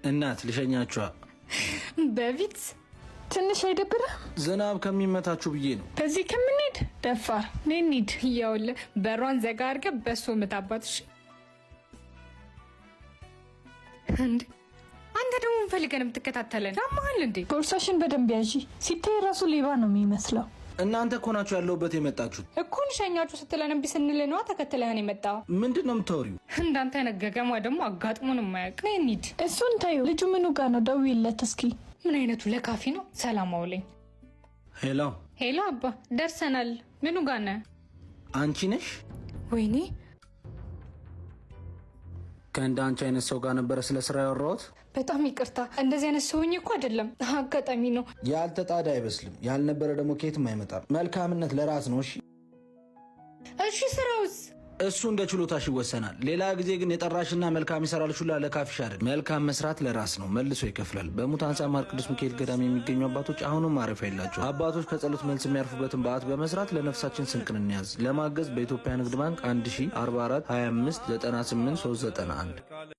እናት ልሸኛችኋ። በፊት ትንሽ አይደብርም? ዝናብ ከሚመታችሁ ብዬ ነው። በዚህ ከምንሄድ ደፋር ነይ እንሂድ። ይኸውልህ በሯን ዘጋ አድርገህ በሶ ምታባትሽ። እንዴ አንተ ደግሞ ምን ፈልገህ ነው የምትከታተለን? ያመሃል እንዴ? ቦርሳሽን በደንብ ያዢ። ሲታይ ራሱ ሌባ ነው የሚመስለው። እናንተ እኮ ናችሁ ያለሁበት የመጣችሁት። እኮ እንሸኛችሁ ስትለን እምቢ ስንል ነዋ ተከትለህን የመጣው። ምንድን ነው የምታወሪው? እንዳንተ አይነት ገገማ ደግሞ አጋጥሞን የማያውቅ። ነይ እንሂድ። እሱን ታዩ። ልጁ ምኑ ጋ ነው? ደውይለት እስኪ። ምን አይነቱ ለካፊ ነው? ሰላም አውለኝ። ሄሎ ሄሎ አባ ደርሰናል። ምኑ ጋ ነህ? አንቺ ነሽ? ወይኔ ከእንደ አንቺ አይነት ሰው ጋር ነበረ ስለ ስራ ያወራሁት። በጣም ይቅርታ። እንደዚህ አይነት ሰውኝ እኮ አይደለም፣ አጋጣሚ ነው። ያልተጣደ አይበስልም፣ ያልነበረ ደግሞ ከየትም አይመጣም። መልካምነት ለራስ ነው። እሺ እሺ፣ ስራውስ? እሱ እንደ ችሎታሽ ይወሰናል። ሌላ ጊዜ ግን የጠራሽና መልካም ይሰራልሽ ሁላ ለካፊሽ አይደል። መልካም መስራት ለራስ ነው፣ መልሶ ይከፍላል። በሙታንሳ ማር ቅዱስ ሚካኤል ገዳም የሚገኙ አባቶች አሁንም ማረፊያ የላቸው። አባቶች ከጸሎት መልስ የሚያርፉበትን በዓት በመስራት ለነፍሳችን ስንቅን እንያዝ። ለማገዝ በኢትዮጵያ ንግድ ባንክ 1044 25 98 391።